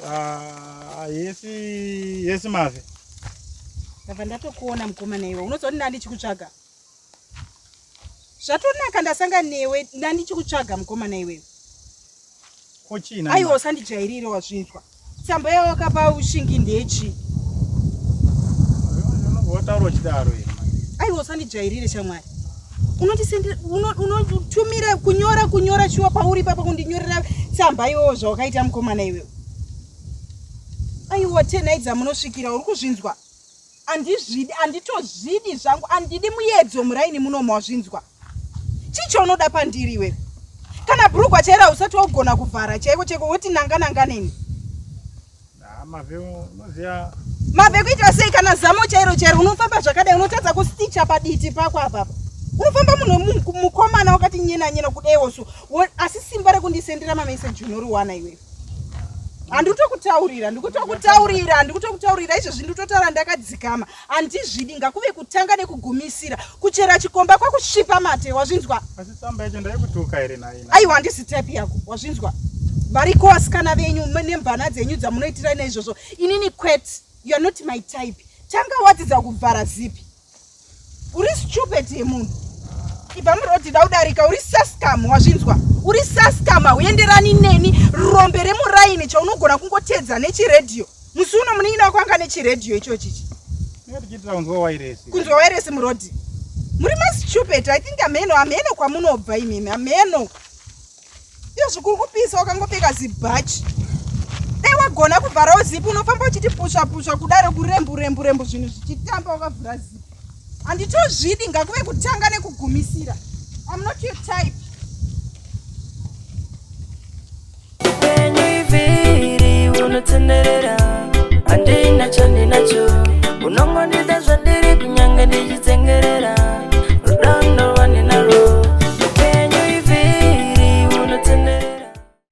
Ah, yesi yesi mave. Ndabva ndatokuona mukomana iwe. Unoziva kuti ndandichikutsvaga. Zvatonaka ndasanga newe ndandichikutsvaga mukomana iwewe. Ko chii nani? Aiwa usandijairire wazvinzwa. Tsamba yawakapa ushingi ndechi. Unobva wataura uchidaro here manje? Aiwa usandijairire shamwari. Unondisendera unotumira kunyora kunyora shuwa pauri papa kundinyorera tsamba iwewe zvawakaita mukomana iwewe. Aiwa tenai dzamunosvikira uri kuzvinzwa. Andizvidi anditozvidi zvangu andidi muyedzo muraini munomu wazvinzwa. Chii chaunoda pandiri iwewe? Kana bhurugwa chairo hausati wagona kuvhara chaiko chaiko woti nanga nanga neni. Mave unoziva Mave kuita sei kana zamo chairo chairo unofamba zvakadai unotadza kusticha paditi pako apapa. Unofamba munhu mukomana wakati nyena nyena kudaiwo so asi simba rekundisendera mameseji unoriwana iwewe. Handikutokutaurira, ndikutokutaurira, handikutokutaurira izvezvi ndikutotaura ndakadzikama. Handizvidi ngakuve kutanga nekugumisira. Kuchera chikomba kwakusvipa mate wazvinzwa? Asi tsamba yacho ndaikutuka here nhai? Aiwa handisi type yako wazvinzwa? Variko vasikana venyu nemvana dzenyu dzamunoitira naizvozvo. Inini kwete, you are not my type. Tanga wadzidza kuvhara zipi. Uri stupid yemunhu. Ibva muroad da udarika uri sascam wazvinzwa? Uri sascam hauenderani neni rombe remuraini chaunogona kungotedza nechiredhiyo. Musi uno munin'ina wako anga nechiredhiyo ichochichi. Kunzwa wairesi. Kunzwa wairesi muroad. Muri mastupid I think hameno hameno kwamunobva imimi hameno. Iyo kuri kupisa wakangopfeka zibhachi. Dai wagona kuvharawo zipi unofamba uchiti pusha pusha kudaro kurembu rembu rembu zvinhu zvichitamba wakavhura zipi. Handitozvidi ngakuve kutanga nekugumisira. I'm not your type. Upenyu ivhiri unotenderera, handina chandinacho, unongondida zvandiri kunyange ndichitsengerera.